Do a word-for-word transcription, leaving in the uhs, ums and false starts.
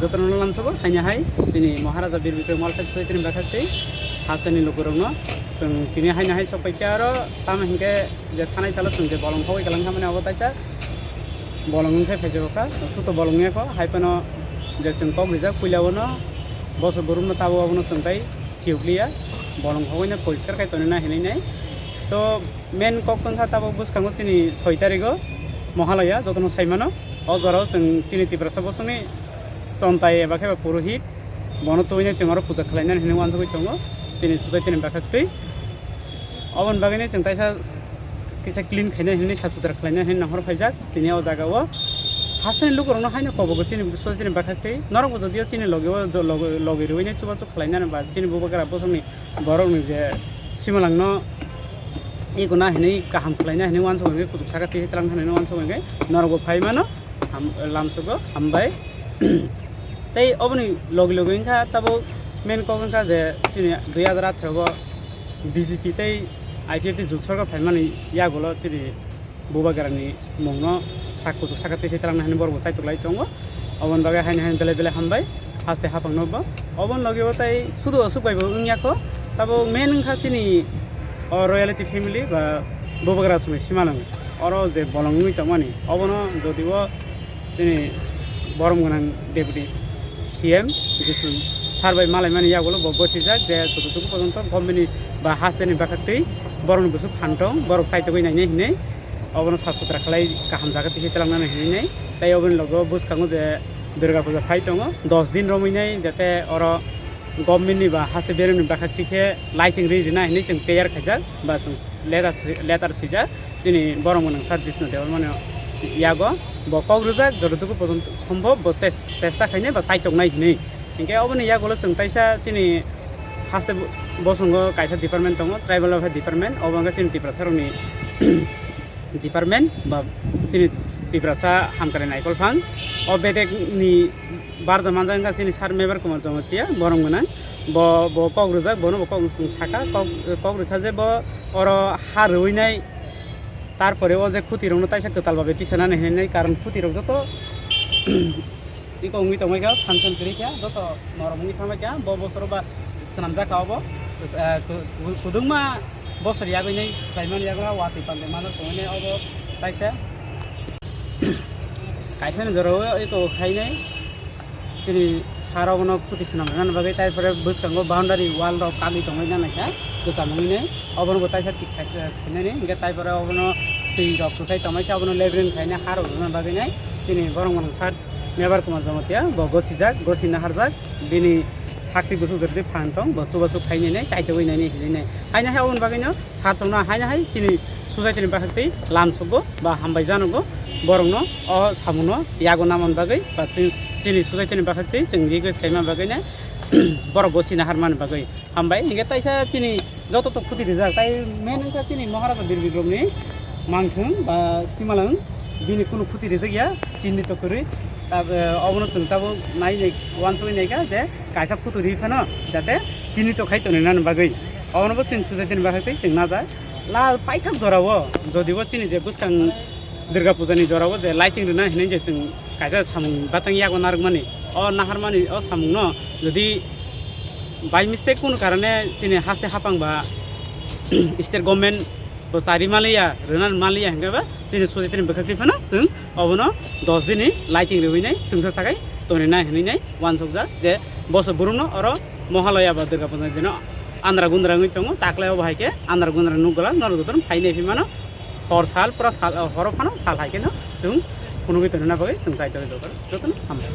Jotono lamsogo haino hai chini Maharaja Bir Bikram Welfare Society ni bakhak tei hasteni lukurokno chwng tini haino hai sokpaikha aro tamo hinkhe je thanai salo chwng je bolong hogwi kwlangkha mani abo taisa bolong wngkhe phaisokha suto bolong wngya kho hai phano je chwng kok rijak puila bono bosor borokno tabuk abono chwng tai phiyokliya bolong hogwino poriskar khai tonina hinwi nai to. Main kok tongkha tabuk bwskango chini soi tarigo Mohalaya, jotono sai mano. O jorao chwng chini Tiprasa bosongni chontai eba khe ba purohit, bono tubui nai chwng oro puja khlainani hinwi uansugui tongo chini society ni bakhak twi. Oboni bagwi nai chwng taisa kisa clean khainani hinwi sap sutra khlainani hinwi nahor phaijak tini o jaga o. Hasteni lukurokno haino kobogo chini society ni bakhak twi. Norokbo jodio chini logi o jo-, logi, logi rwui nai chubachu khlainani ba chini bubagra bosongni borokni je simalangno ikuna hinwi kaham khlaina hinwi uansuk hwnkhe kuchuk saka twi twlang hinwi uansuk hwnkhe norokbo phai mano ham-, lamsogo hambai. Tei oboni logi logi wngkha tabuk main kok wngkha je chini dui hazar atharo o B J P tei I P F T jot sorkar phaimani yagulo chini Bubagrani mungno sak kuchuk saka twi se twlangna hinwi borokbo chaitok lai tongo. Oboni bagwi haino haino belai belai hambai. Haste haphangno bo. Oboni logi o tai sudu aswk bai bo wngya kho. Tabuk main wngkha chini o royalty family ba Bubagra songni simalwng. Oro je bolong wngwi tongmani. Obono jodi o chini borom gwnang deputy C M Jisu sir bai malaimani yagulo bo gosijak je jototoku pojonto government ni ba hasteni bakhak twi borokni busu phan tong, borok chaitogwi nainai hinwi. Obono sap sutra khlai kaham jaga tisi twlangnani hinwi nai. Tei oboni logo bwskango je Durga puja phai tongo, dos din romwi nai, jate oro government ni ba haste beremni bakhak tikhe lighting ri rina hinwi chwng prayer khaijak ba chwng letter, letter swijak chini borom gwnang sir Jishnu Debbarmani yago. Bo kok rwjak jototoku pojonto sombhob bo ches-, chesta khainai ba chaitoknai hinwi. Hinkhe oboni yagulo chwng taisa chini haste bo-, bosongo kaisa department tongo, tribal welfare department, obo wngkha chini Tiprasa rokni department ba chini Tiprasa hamkrai naikolphang. O bedekni barja manjak wngkha chini sir Mebar Kumar Jamatia, borom gwnang. Bo, bo kok rwjak, bono bo kok chwng saka, kok, kok rwkha je bo oro ha rwinai, tarpore o je khuti rokno taisa kwtal babe tisanani hinwi nai, karon khuti rok joto Iko wngwi tongmai kha, function kwrwi kha, joto norok wngwi thangmai kha, bo bosoro ba swnamjak kha obo. Eh, ku-, ku-, kwdwngma bosor yagwi nai khlaimani yagra watwi pandai manjak tongwi nai obo kaisa. Kaisa ni jora o iko khainai chini sar obono khuti swnam rwna bagwi, tai pore bwskango boundary wall rok kagwi tongwi nai kha, kwcham wngwi nai obono bo taisa thik khai-, khainani, hinkhe tai pore obono twi rok kwchai tongmai kha, obono leveling khainai ha rok rwna bagwi nai chini borok mwnang sar Mebar Kumar Jamatia, bo gosijak, gosi naharjak, bini sakti busu jodi phan tong, bo chubachu khainai nai, chaitogwi nai hinwi nai. Haino hai oboni bagwino sar chongno haino hai chini society ni bakhak twi lam sokgo, ba hambai janogo, borokno o samungno yago namani bagwi, ba chini, chini society ni bakhak twi chwng request khaima bagwi nai, borok gosi naharmani bagwi. Hambai, hinkhe taisa chini joto to khuti rijak, tai main wngkha chini Maharaja Bir Bikramni mangthwng ba simalwng, bini kunu khuti rijak ya, chinni to kwrwi. Tab-, eh, obono chwng tabuk nai nai uansugwi naikha je kaisa photo ri phano jate chinni to khai tonwi nani bagwi. Obono bo chini sujaitini bagwi tei chwng najak. La paithak jorao, jodi bo chini je bwskang Durga Puja ni jorao je lighting rwna hinwi je chwng kaisa samung batang yago narwkmani, o naharmani o samungno jodi by mistake kunu karone chini haste hapang ba state government bo chari maliya, rwna maliya hingke ba chini sujaitini bwkhak ni phano chwng obono dos dini lighting rwui nai chwngsa sakai tonwi nai hinwi nai uansukjak je boso burumno oro Mohalaya ba Durga Puja dino andra gundra wngwi tongo, taklai obo hai khe andra gundra nukgwlak norok jotono phai nai phi mano. Hor sal pura sal, horo phano sal hai kheno chwng phunugwi tonina bagwi chwng chai tongwi dorkar. Jotono hambai.